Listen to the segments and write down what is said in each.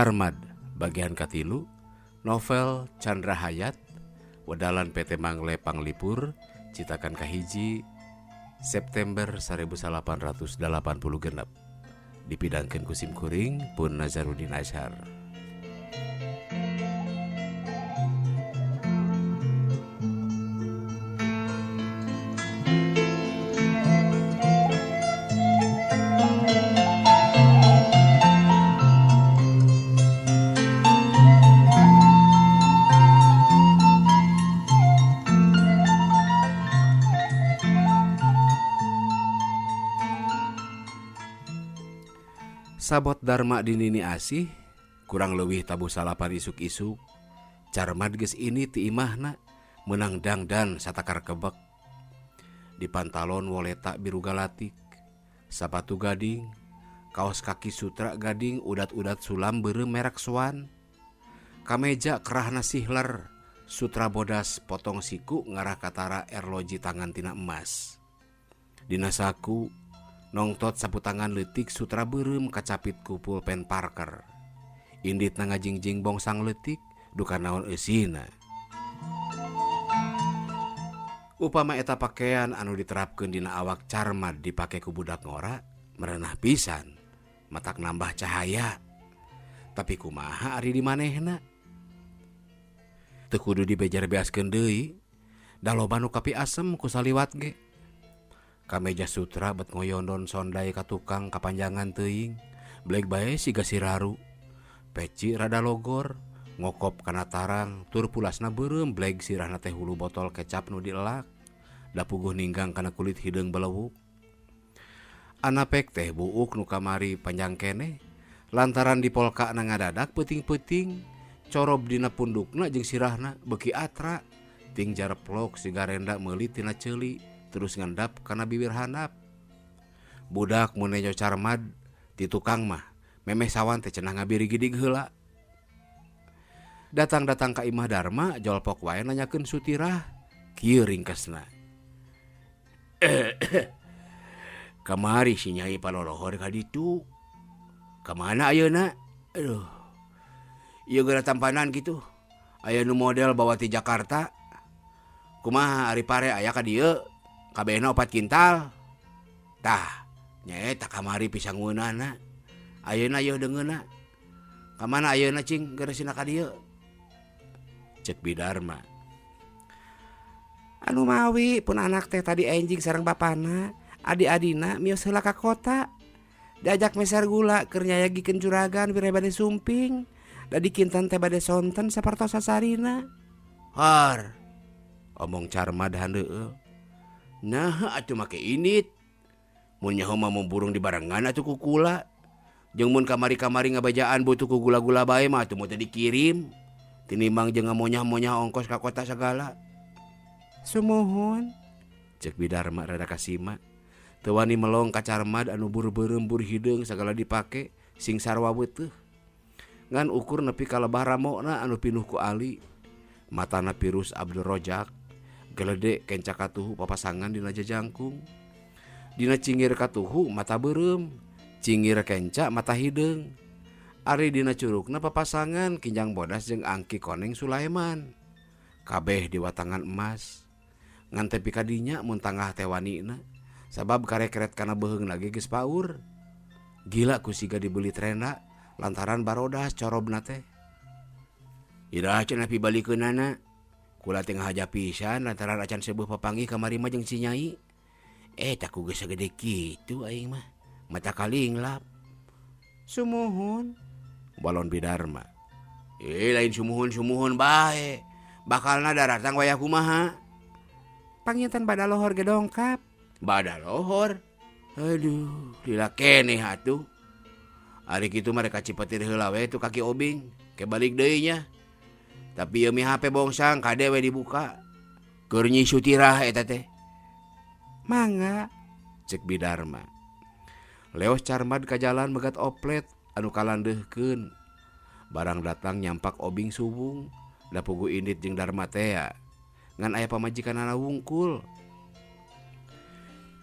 Carmad bagian katilu novel Chandra Hayat wedalan PT Mangle Panglipur citakan kahiji September 1886 dipidangkeun ku sim kuring pun Nazarudin Azhar. Sabot Darma di Nini Asih kurang leuwih tabuh salapan isuk-isuk Carmad geus ini ti imahna meunang dangdan satakar kebek di pantalon woleta biru galatik sapatu gading kaos kaki sutra gading udat-udat sulam beureum merek Swan kameja kerahna sihler sutra bodas potong siku ngarah katara erloji tangan tina emas dina saku nongtot sapu tangan leutik sutra beureum kacapit ku pulpen Parker. Inditna ngajingjing bongsang leutik duka naon eusina. Upama eta pakaian anu diterapkeun dina awak Carmad dipake ku budak ngora merenah pisan, matak nambah cahaya. Tapi kumaha ari di manehna? Teu kudu dibejar-beaskeun deui, da loba nu kapiasem ku saliwat ge. Kameja sutra bet ngoyondon sondai ka tukang kapanjangan teuing, bleg bae siga siraru. Peci rada logor, ngokop kana tarang, tur pulasna beureum bleg sirahna teh hulu botol kecap nu dielak. Da puguh ninggang kana kulit hideung belewuk. Anapek teh buuk nu kamari panjang keneh, lantaran dipolkana ngadadak peuting-peuting, corob dina pundukna jeung sirahna beuki atra, ting jareplok siga renda meuli tina ceuli. Terus ngendap kana bibir handap. Budak mun nenjo Carmad ti tukang mah memeh sawan teh cenah ngabirigidig heula. Datang-datang ka imah Darma jolpok wae nanyakeun Sutirah kieu ringkesna. Kamari si Nyai palolohor ka ditu. Ka mana ayeuna? Aduh. Ieu geura tampanan kitu. Aya nu model bawa ti Jakarta. Kumaha ari pare aya ka dieu? Kabehna 4 kintal. Tah, nyaeta kamari pisangueunana. Ayeuna yeuh deungeunna. Ka mana ayeuna cing geresina ka dieu? Cek Bidarma. Anu mawi pun anak teh tadi enjing sareng bapana, adi-adina mios heula ka kota. Diajak meser gula keur nyayagikeun juragan bire bade sumping. Da dikinten teh bade sonten sapertos sasarina. Har. Omong Carmad handeueul. Nah atuh make init. Mun nyaho mah mun burung dibarengan atuh ku kula. Jeung mun kamari-kamari ngabejaan butuh ku gula-gula bae mah atuh mun teu dikirim. Tinimbang jeung ngamonyah-monyah ongkos ka kota sagala. Sumuhun. Cek Bidarma rada kasima. Teu wani melong ka Carmad anu bur beureum bur hideung sagala dipake sing sarwa weutuh. Ngan ukur nepi ka lebah ramona anu pinuh ku ali. Matana Pirus Abdul Rojak. Gelede kenca katuhu papasangan dina jajangkung. Dina cingir katuhu mata beureum, cingir kenca mata hideung. Ari dina curugna papasangan kinjang bodas jeung angki koneng Sulaiman. Kabeh diwatangan emas. Ngan tepi ka dinya mun tangah teh wanina, sabab karekret kana beuheungna ge geus paur. Gila ku siga dibeli trenda lantaran barodas corobna teh. Iraha cenah pibalikeunana. Kula teh ngahaja pisan lantaran acan seubeuh papanggih kamari mah jeung si Nyai. Tak ku geus sagede kitu aing mah. Mata kalinglap. Sumuhun. Balon Bidarma. Lain sumuhun-sumuhun bae. Bakalna daratang wayah kumaha? Panginten badalohor ge dongkap. Badalohor? Aduh, lila keneh atuh. Ari kitu mah rek kacipetir heula we tu kaki obing. Ke balik deui nya. Tapi ieu mi HP bongsang kade we dibuka. Keur Nyi Sutirah eta teh. Mangga, cek Bidarma. Leos Carmad ka jalan megat oplet anu kalandeuhkeun. Barang datang nyampak obing suwung, da pugu indit jeung Darma tea. Ngan aya pamajikanana wungkul.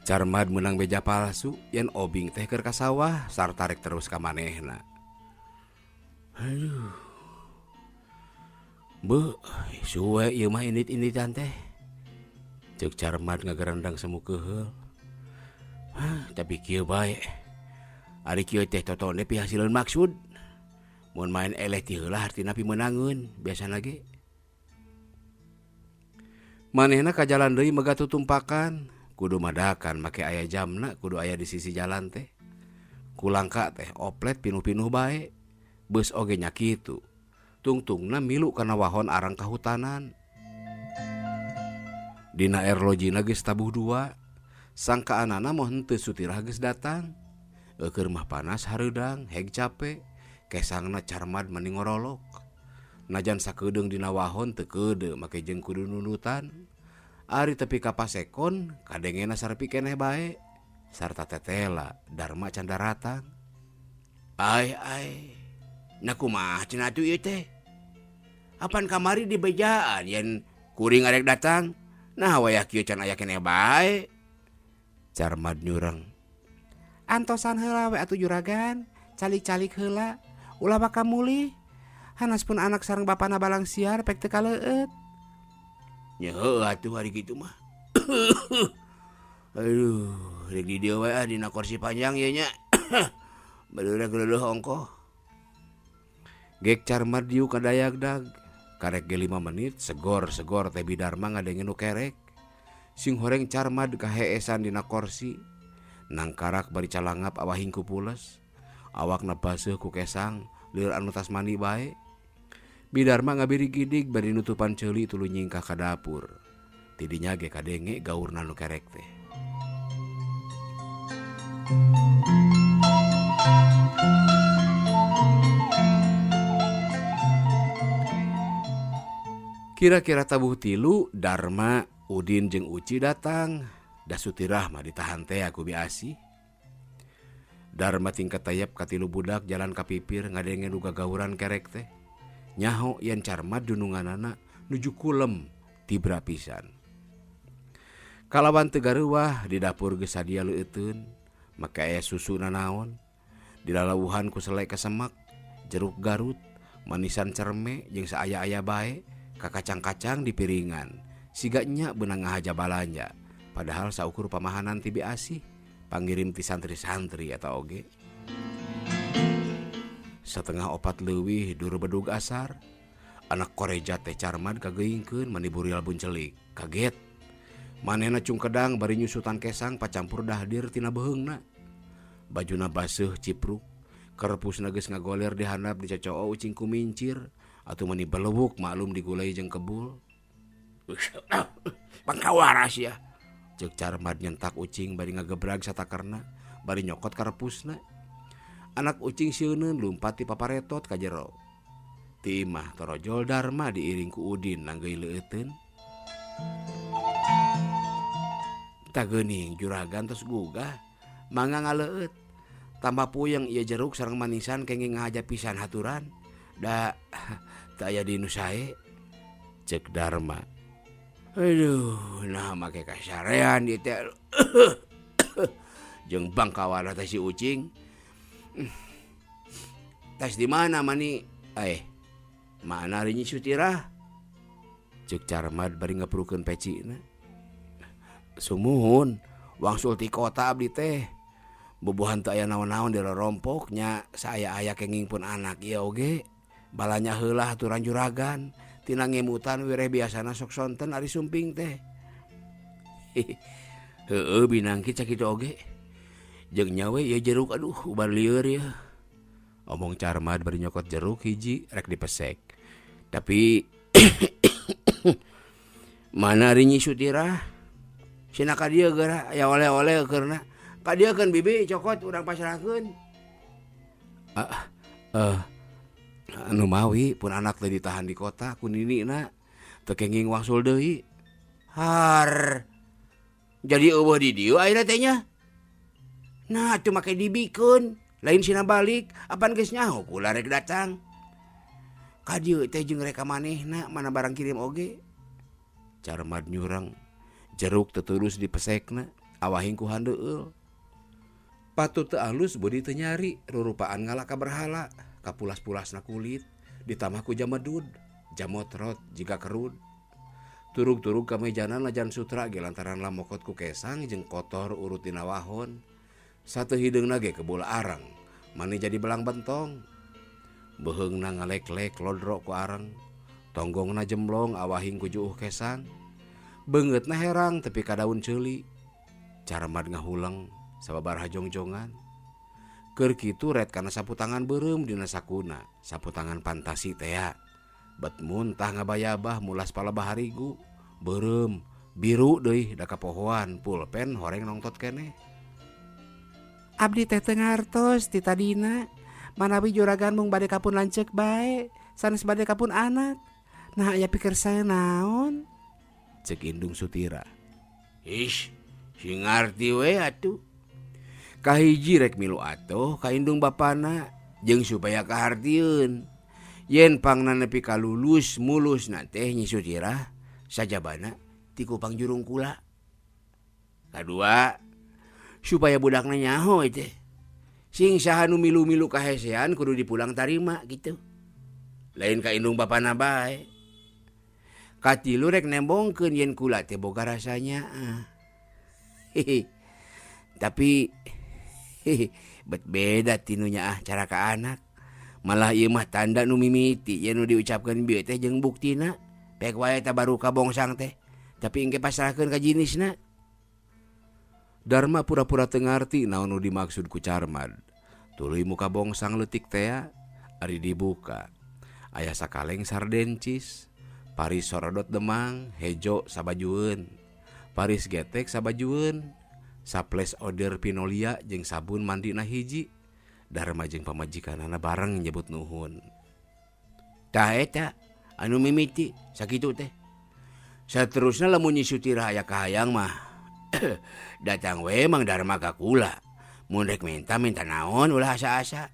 Carmad meunang beja palsu yen obing teh keur ka sawah sarta rek terus ka manehna. Aduh. Beuh, suwe ieu mah indit-inditan teh. Ceuk Carmad ngagerendang semu keuheul. Hah, tapi kieu bae. Ari kieu teh totone pihasileun maksud. Mun main eleh ti heula hartina pimeunangeun, biasana ge. Manehna ka jalan deui mega tutumpakan, kudu madakan make aya jamna kudu aya di sisi jalan teh. Kulangka teh oplet pinuh-pinuh bae. Beus oge nya kitu. Tungtungna milu kana wahon arang kahutanan. Dina erlojina geus tabuh dua. Sangkaanana moh henteu Sutirah geus datang. Eukeur mah panas hareudang, heg cape. Kesangna Carmad mani ngorolok. Najan sakedeung dina wahon teu keudeu make jeung kudu nundutan. Ari tepi ka pasekon kadengena sarepi keneh bae. Sarta tetela Darma can daratang. Ai ai, na kumaha cenah atuh ieu teh? Apan kamari dibejaan yen kuring arek datang. Nah wayah kieu can aya keneh bae. Carmad nyureng. Antosan heula we atuh juragan, calik-calik heula, ulah baka mulih. Hanas pun anak sareng bapana balang siar pek teu kaleueut. Nya heueuh atuh ari kitu mah. Aduh, rek di dieu we ah dina kursi panjang ieu nya. Barudak leuleih ongkoh. Gek Carmad diuk kadayagdag. Karek ge 5 menit segor-segor teh Bidarma ngadenge nu kerek. Sing horeng Carmad kaheesan dina kursi. Nangkarak bari calangap awahing ku pules. Awakna baseuh ku kesang, lieur anu tas mandi bae. Bidarma ngabiri gidig bari nutupan ceuli tuluy nyingkah ka dapur. Tidinya ge kadenge gaurna nu kerek teh. Kira-kira tabuh tilu Darma, Udin jeung Uci datang. Da Sutirah mah ditahan teh ku Bi Asih. Darma tingkat tayap ka tilu budak jalan ka pipir ngadenge nu gagauran kerek teh. Nyaho yen Carmad dununganana nuju kulem tibra pisan. Kalawan teu gareuwah di dapur geus sadia leueuteun, make aya susu nanaon. Dilalawuhan ku selai kasemak, jeruk garut, manisan cerme jeung saaya-aya bae, kakacang-kacang di piringan. Siga nya beunang ngahaja balanja, padahal saukur pamahanan ti Bi Asih, pangirim ti santri-santri eta oge. 3:30 leuwih dur bedug asar. Anak koreja teh Carmad kageingkeun mani burial buncelik. Kaget. Manehna cungkedang bari nyusutan kesang pacampur dahdir tina beuheungna. Bajuna baseuh cipruk, kerpusna geus ngagoler di handap dicocoo ucing kumincir, atuh mani belewuk maklum digulai jeung kebul. Pangkawaras ya. Ceuk Carmad nyentak ucing bari ngagebrag satakerna, bari nyokot karepusna. Anak ucing sieuneun lumpat ti paparetot ka jero. Ti imah torojol Darma diiring ku Udin nanggeuy leueuteun. Tageuning juragan tos gugah, mangga ngaleueut. Tambah puyeng ieu jeruk sareng manisan kenging ngahaja pisan haturan. Da teu aya di nu sae. Ceuk Darma. Aduh, nah make kasarean ieu teh. Jeung bangkawana teh si ucing. Tas di mana mani? Mana ari Nyi Sutirah? Ceuk Carmad bari ngeprukeun pecina. Sumuhun, wangsul ti kota abdi teh. Bubuhan teu aya naon-naon di rorompok nya saaya-aya kenging pun anak ieu oge. Balanya heula aturan juragan, tina ngemutan wireh biasana sok sonten ari sumping teh. Heueuh binangki sakitu oge. Jeung nyawe ieu jeruk aduh ubar lieur ieu. Omong Carmad bari nyokot jeruk hiji rek dipesek. Tapi mana ari Nyi Sutirah? Sina ka dieu geura aya oleh-oleh keurna. Ka dieu keun bibi cokot urang pasrahkeun. Anu mawi pun anak teh ditahan di kota ku ninina teu kenging wangsul deui. Har. Jadi eueuh di dieu ayeuna teh nya. Nah, atuh make dibikeun, lain sina balik, apan geus nyaho kula rek datang. Ka dieu teh jeung reka manehna mana barang kirim oge. Carmad nyurang, jeruk teu terus dipesekna, awahing ku handeueul. Patut teu alus budi teu nyari, rurupaan ngalaka berhala, Kapulas-pulasna kulit ditambah ku jamedud, jamotrot jiga kerud. Turug-turug kamejana najan sutra ge lantaran lamokot ku kesang jeung kotor urut dina wahon. Sateu hideungna ge kebul arang, mani jadi belang bentong. Beuheungna ngaleklek lodro ku arang, tonggongna jemblong awahing ku juuh kesang. Beungeutna herang tepi ka daun ceuli. Carmad ngahuleng sababaraha jongjongan. Keur kitu ret kana sapu tangan beureum dina sakuna, sapu tangan fantasi tea. Bet muntah ngabayabah mulas palebah harigu, beureum biru deui da kapohoan pulpen horeng nongtot keneh. Abdi teh teu ngartos ti tadina, manawi juragan mung bade kapun lanceuk bae, sanes bade kapun anak. Nah aya pikir saya naon? Cek Indung Sutira. Ish, si ngarti we atuh. Kahiji rek milu atuh ka indung bapana jeung supaya kahartieun. Yen pangna nepi ka lulus mulusna teh Nyi Sutirah sajabana ti kupang jurung kula. Kadua, supaya budakna nyaho teh. Sing saha nu milu-milu kahesean kudu dipulang tarima gitu. Lain ka indung bapana bae. Katilu rek nembongkeun yen kula teh boga rasanya. Hihi. Tapi hihi, bet beda tinunya ah cara ka anak. Malah ieu mah tanda nu mimiti yen nu diucapkeun bieu teh jeung buktina. Pek wae ta baru kabongsang teh. Tapi engke pasrahkeun ka jinisna. Darma pura-pura teu ngarti naon nu dimaksud ku Carmad. Tuluy muka bongsang leutik tea ari dibuka. Aya sakaleng sardencis, paris sorodot demang, hejo sabajueun, paris getek sabajueun, saples oder pinolia jeung sabun mandina hiji. Darma jeung pamajikanana bareng nyebut nuhun. Tah eta anu mimiti sakitu teh. Saterusna lamun Nyi Sutirah aya kahayang mah datang we Mang Darma ka kula. Mun rek minta minta naon ulah asa-asa.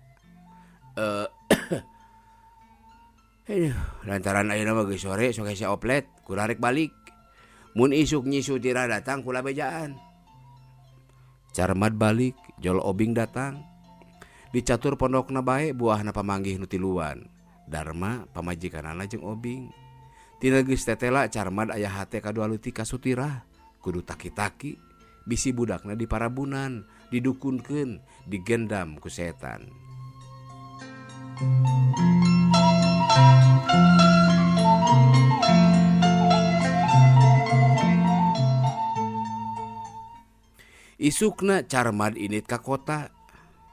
Aduh, lantaran ayeuna mah geus sore sok hese oplet, kula rek balik. Mun isuk Nyi Sutirah datang kula bejaan. Carmad balik, Jol Obing datang. Dicatur pondokna bae buahna pamanggih nu tiluan. Darma pamajikanana jeung Obing. Tina geus tetela Carmad aya hate kadua leutik ka Sutirah. Kudu taki-taki bisi budakna diparabunan, didukunkeun, digendam ku setan. Isukna Carmad init ka kota.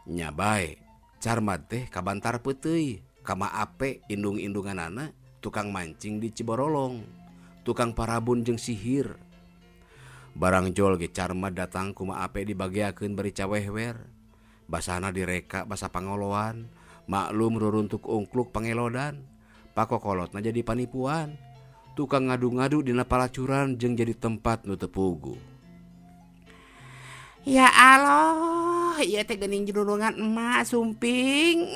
Nya bae, Carmad teh kabantar peuteuy, kama ape indung-indunganana tukang mancing di Ciborolong, tukang parabun jeung sihir. Barang jol ge Carmad datang kuma ape dibageakeun bari cawehwer. Basana direka basa pangoloan, maklum ruruntuk ungkluk pangelodan, pakokolotna jadi panipuan, tukang ngadu-ngadu dina palacuran jeung jadi tempat nu teu puguh. Ya Allah, ieu teh geuning jurulungan emak sumping.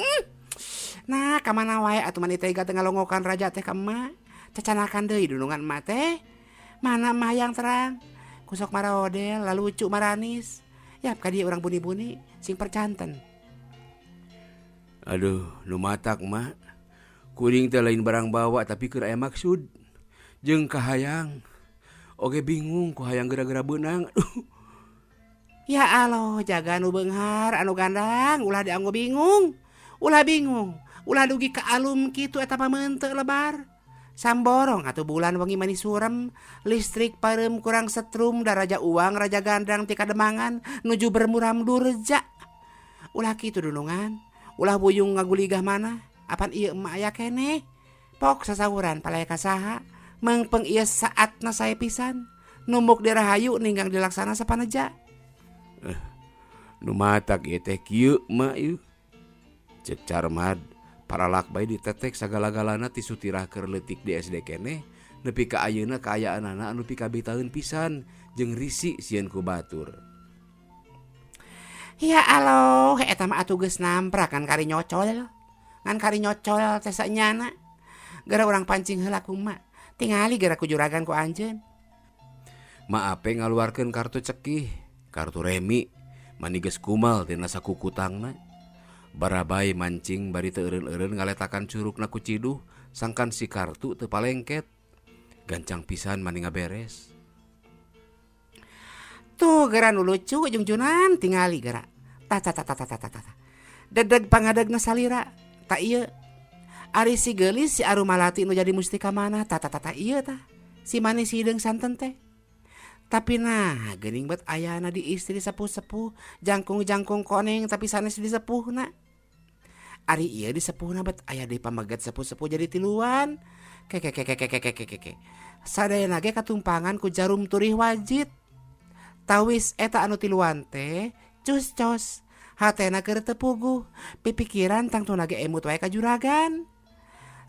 Nah, ka mana wae atuh mani tega teh ngalongokan raja teh ka emak. Cacanakan deui dunungan emak teh. Mana emak yang terang? Kusok marodel, lalucu maranis. Yap ka dieu urang buni-buni sing percanten. Aduh, nu matak mak. Kuring teh lain barang bawa tapi keur aya maksud. Jeung kahayang. Oge bingung ku hayang gara-gara beunang. Aduh. Ya Allah, jaga nu beunghar anu gandang ulah dianggo bingung. Ulah bingung, ulah dugi ka alum kitu eta pameunteuk lebar. Samborong atuh bulan wengi mani surem, listrik pareum kurang setrum, daraja uang raja gandang ti kademangan nuju bermuram durja. Ulah kitu dunungan, ulah buyung ngaguligah mana, apan ieu emak aya keneh. Pok sasauran palaya ka saha, meungpeung ieu saatna sae pisan, numbuk dirahayu ninggang dilaksana sapaneja. Nu matak ieu teh kieu mak ieu. Cek Carmad, paralak bae ditetek sagala-galana ti Sutirah keur leutik di SD keneh nepi ka ayeuna kaayaanana anu pikabitaeun pisan jeung risi sieun ku batur. Ya Allah, eta mah atuh geus namprak ngan kari nyocol. Ngan kari nyocol teh sanyana. Gara urang pancing heula ku emak, tingali gara ku juragan ku anjeun. Ma ape ngaluarkeun kartu cekih, kartu remi, mani geus kumal tina sakukutangna. Barabai mancing bari teu eureun-eureun ngaletakan curukna ku ciduh sangkan si kartu teu palengket. Gancang pisan mani ngaberes. Tuh geura nu lucu jungjunan tingali geura. Tah tah tah tah tah tah tah. Dedeg pangadegna salira. Tah ieu. Ari si geulis si Arumalati nu jadi mustika mana tah tah tah ieu tah. Si manis hideung santen teh. Tapi nah geuning bet ayana di istri sepuh-sepuh jangkung-jangkung koneng tapi sanes disepuhna. Ari ieu disepuhna bet aya deui pameget sepuh-sepuh jadi tiluan. Kekekekekekekekeke. Sadayana ge katumpangan ku jarum turih wajit. Tawis eta anu tiluan teh cus cos. Hatena keur teu puguh, pipikiran tangtuna ge emut wae ka juragan.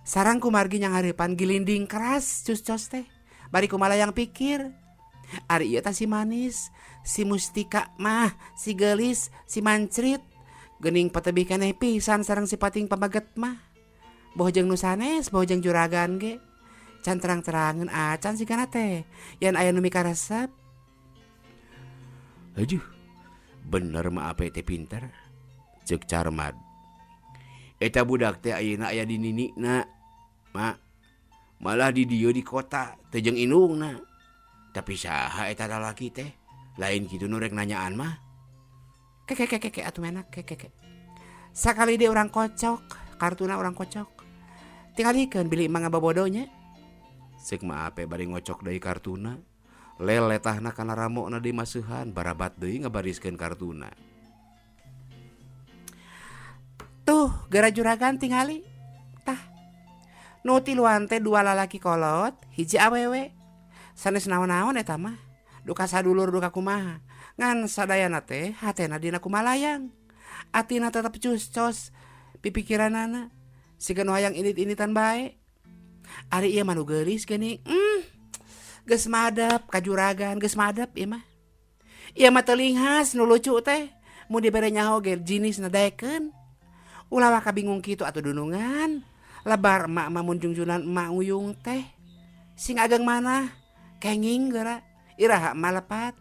Sareng kumargi nyanghareupan gilinding keras cus cos teh. Bari kumalayang pikir. Ari ieu tah si manis, si mustika mah, si geulis, si mancrit. Geuning patebih keneh pisan sareng si pating pameget mah. Boh jeung nu sanes, boh jeung juragan ge. Can terang-terangeun acan sigana teh, yen aya nu mikaresep. Aduh, bener mah Ape teh pinter. Ceuk Carmad. Eta budak teh ayeuna aya di ninikna. Ma, malah di dieu di kota teu jeung indungna. Tapi saha eta lalaki teh? Lain kitu nu rek nanyaan mah. Kekekekeke atuh menak kekeke. Sakali deui urang kocok, kartuna urang kocok. Tingalikeun bilih emang ngabobodo nya. Ceuk Ma Ape bari ngocok deui kartuna. Lel letahna kana ramona deui maseuhan, barabat deui ngabariskeun kartuna. Tuh, geura juragan tingali. Tah. Nu tiluan teh dua lalaki kolot, hiji awewe. Sanes naon-naon eta mah. Duka sadulur duka kumaha. Ngan sadayana teh hatena dina kumalayang. Atina tetep cus-cos pipikiranana. Siga nu hayang init-initan bae. Ari ieu mah nu geulis geuning. Geus madep ka juragan, geus madep ieu mah. Ieu mah teu linghas nu lucu teh. Mun dibere nyaho ge jinisna daekeun. Ulah waka bingung kitu atuh dunungan. Lebar emak mah mun jungjunan emak nguyung teh. Sing ageng manah kenging geura. Iraha emak lepat.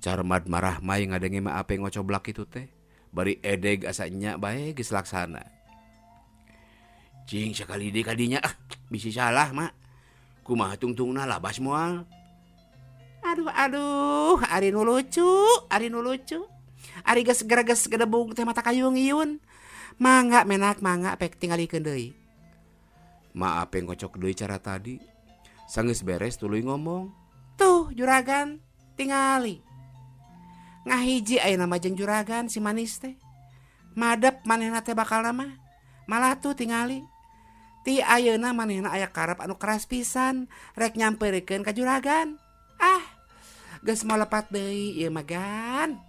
Carmad marah mai ngadenge Ma Ape ngocoblak kitu teh. Bari edeg asa nya bae geus laksana. Cing sakali deui ka dinya ah bisi salah mak. Kumaha tungtungna labas moal. Aduh aduh, ari nu lucu, ari nu lucu. Ari geus greges gedebug teh mata kayung iun. Mangga menak mangga pek tingalikeun deui. Ma Ape ngocok deui cara tadi. Sanggeus beres tuluy ngomong. Tuh juragan tingali. Ngahiji ayeuna mah jeung juragan si manis teh. Madep manehna teh bakalna mah. Malah tuh tingali. Ti ayeuna manehna aya karep anu keras pisan rek nyamperkeun ka juragan. Ah, geus moal lepat deui ieu mah gan.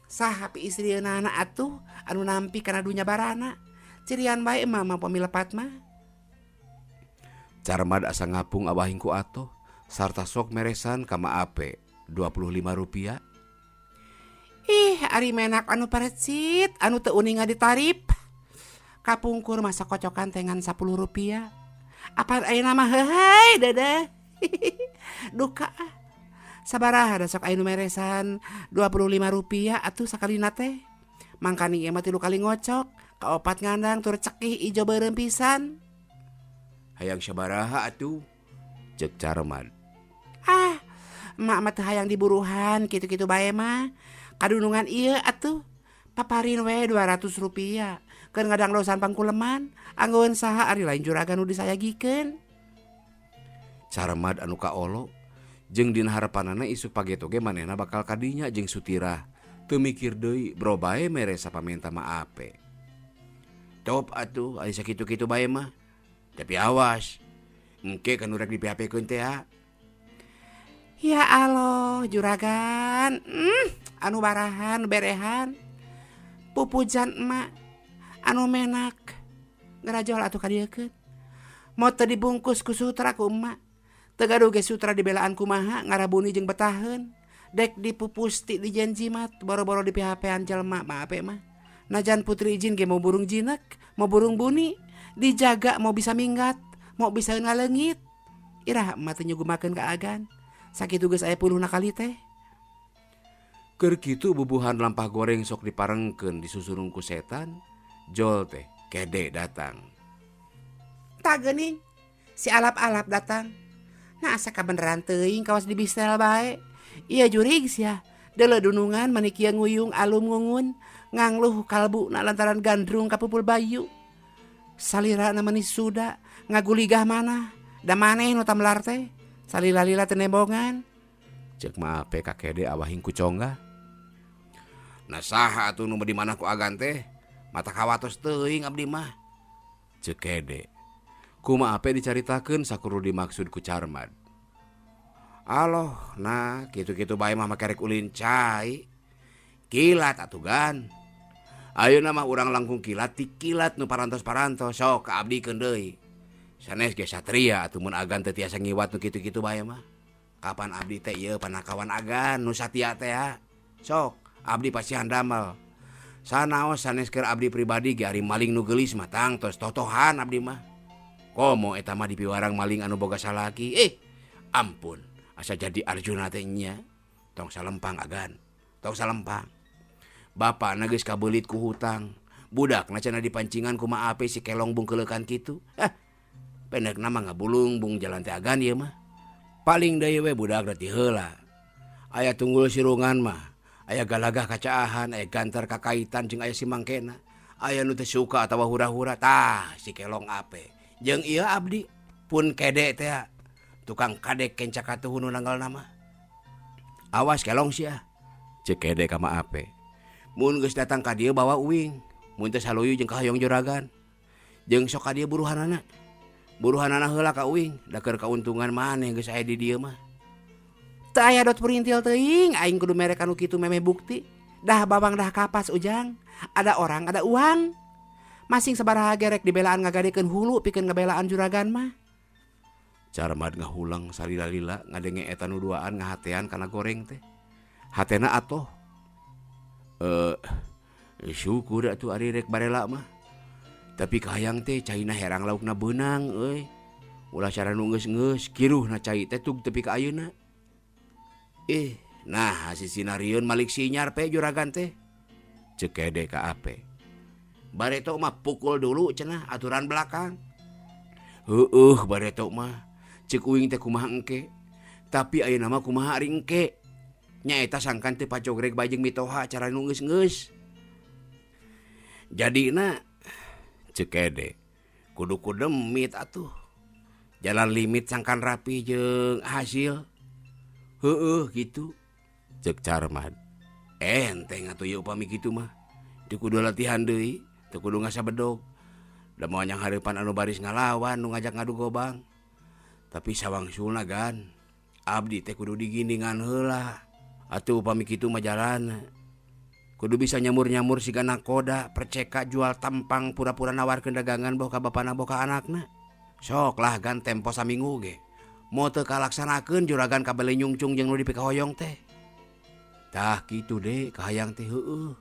Saha pi istrieunana atuh anu nampi kana dunya barana. Cirian bae emak mah pami lepat mah. Carmad asa ngapung awahing ku atoh sarta sok meresan ka Ma Ape 25 rupiah. Ih, ari menak anu parecit anu teu uninga ditarip. Kapungkur masa kocokan teh ngan 10 rupiah. Apan ayeuna mah heuheuy dedeh. Duka ah. Sabaraha da sok aya nu meresan 25 rupiah atuh sakalina teh. Mangkani ieu mah 3 kali ngocok, kaopat ngandang tur cekih ijo beureum pisan. Hayang sabaraha atuh? Ceuk Carmad. Ah, emak mah teu hayang diburuhan kitu-kitu bae mah. Kadunungan ieu atuh. Paparin we 200 rupiah. Keur ngadangdosan pangkuleman, anggaweun saha ari lain juragan nu disayagikeun. Carmad anu kaolo jeung dina harepanana isuk pageto ge manehna bakal kadinya jeung Sutirah. Teu mikir deui bro bae mere sapamenta Ma Ape. Top atuh ari sakitu-kitu bae mah. Tapi awas, engke kan urang di P H P-keun teh ha. Ya Allah, juragan. Anu barahan, berehan. Pupujan emak anu menak. Ngerajol atuh kadieukeun. Mo teu dibungkus ku sutra ku emak. Teu gaduh ge sutra dibelaan kumaha ngarabuni jeung betaheun. Dek dipupusti di jen jimat, boro-boro di P H P-an jelema Ma Ape mah. Najan putri izin ge mau burung jinek, mau burung buni, dijaga mau bisa minggat, mau bisa ngaleungit. Iraha emak teh nyugumakeun ka agan. Sakitu geus aya puluhna kali teh. Keur kitu bubuhan lampah goreng sok diparengkeun disusurung ku setan, jol teh Kede datang. Tah geuning si alap-alap datang. Nah asa kabeneran teuing kawas dibistel bae. Ieu jurig sia, deuleu dunungan mani kieu nguyung alum ngungun, ngangluh kalbuna lantaran gandrung ka pupul bayu. Salirana mani suda ngaguligah manah, da maneh nu tamelar teh, salila-lila teu nembongan. Ceuk Ma Ape ka Kede awahing ku conggah. Nah saha atuh nu di manah ku agan teh, mata kawatos teuing abdi mah. Ceuk Kede. Ku Ma Ape dicaritakeun sakur nu dimaksud ku Carmad. Aloh, nah kitu-kitu bae mah make rek ulin cai. Kilat atuh gan. Ayeuna mah urang langkung kilat ti kilat nu parantos-parantos sok ka abdi keun deui. Sanes ge satria atuh mun agan teu tiasa ngiwat nu kitu-kitu bae mah. Kapan abdi teh ieu panakawan agan nu satia teh ha. Sok abdi pasihan damel. Sanaos sanes keur abdi pribadi ge ari maling nu geulis mah tangtos totohan abdi mah. Komo eta mah dipiwarang maling anu boga salaki. Ampun, asa jadi Arjuna teh nya. Tong salempang agan, tong salempang. Bapana geus kabeulit ku hutang. Budakna cenah dipancingan ku Ma Ape si kelong bungkeuleukan kitu. Pendekna mah ngabulung bung jalan teh agan ieu mah. Paling deui we budakna ti heula. Aya tunggul sirungan mah, aya galagah kacaahan, aya gantar kakaitan jeung aya simangkena. Aya nu teu suka atawa hura-hura tah si kelong Ape. Jeung ieu abdi pun Kede teh tukang kadek kenca katuhu nu nanggalna mah. Awas kelong sia. Ceuk Kede ka Ma Ape. Mun geus datang ka dieu bawa uing, mun teu saluyu jeung kahoyong juragan. Jeung sok ka dieu buruhanana. Buruhanana heula ka uing, da keur kauntungan maneh geus aya di dieu mah. Teu aya dot perintil teuing, aing kudu mere kanu kitu memeh bukti. Dah bawang dah kapas ujang, ada orang ada uang. Masing sabaraha ge rek dibelaan ngagadekeun hulu pikeun ngabelaan juragan mah. Carmad ngahulang salila-lila ngadenge eta nu duaan ngahatean kana goreng teh. Hatena atoh. Syukur atuh ari rek barela mah. Tapi kahayang teh caina herang laukna beunang euy. Ulah cara nu geus-geus kiruhna cai teh tug tepi ka ayeuna. Nah sisina rieun malik sinyar pe juragan teh. Ceuk Kede ka Ape. Bareto mah pukul dulu cenah aturan belakang. Heueuh bareto mah. Ceuk uing teh kumaha engke. Tapi ayeuna mah kumaha ari engke. Nyaeta sangkan teu pacogreg bae jeung mitoha cara nu geus-geus. Jadina ceuk Kede kudu ku demit atuh. Jalan limit sangkan rapi jeung hasil. Heueuh kitu ceuk Carmad. Enteng atuh ieu upami kitu mah. Teu kudu latihan deui, teu kudu ngasabedog. Da moal nyang hareupan anu baris ngalawan nu ngajak ngadu gobang. Tapi sawangsulna gan, abdi teh kudu digindingan heula. Atuh upami kitu mah jalana. Kudu bisa nyamur-nyamur siga nakoda, perceka jual tampang pura-pura nawarkeun dagangan boh ka bapana boh ka anakna. Sok lah gan tempo saminggu ge. Mo teu kalaksanakeun juragan kabeli nyungcung jeung nu dipikahoyong teh. Tah kitu de kahayang teh heueuh.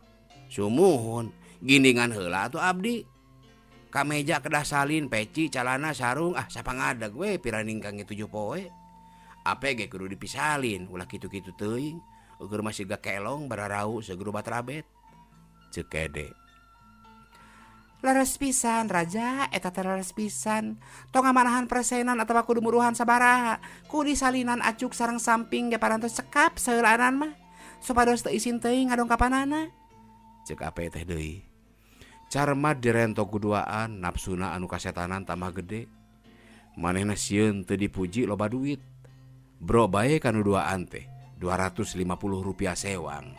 Sumuhun gindingan heula atuh abdi. Kameja kedah salin, peci, calana, sarung, ah sapangadeg we piraningkang ge 7 poe. Ape ge kudu dipisalin, ulah kitu-kitu teuing. Ukur masih ga kelong bararau seguru batrabet. Ceuk Kede. Leres pisan raja, eta teh leres pisan. Tong ngamanahan presenan atawa kudu muruhan sabaraha. Ku disalinan acuk sareng samping ge parantos cekap saheulaanan mah. Supados teu isin teuing ngadongkapanana. Ceuk Ape teh deui. Carmad dirento ku duaan, nafsuna anu kasetanan tambah gede. Manehna sieun teu dipuji loba duit. Bro bae kanu duaan teh 250 rupiah sewang.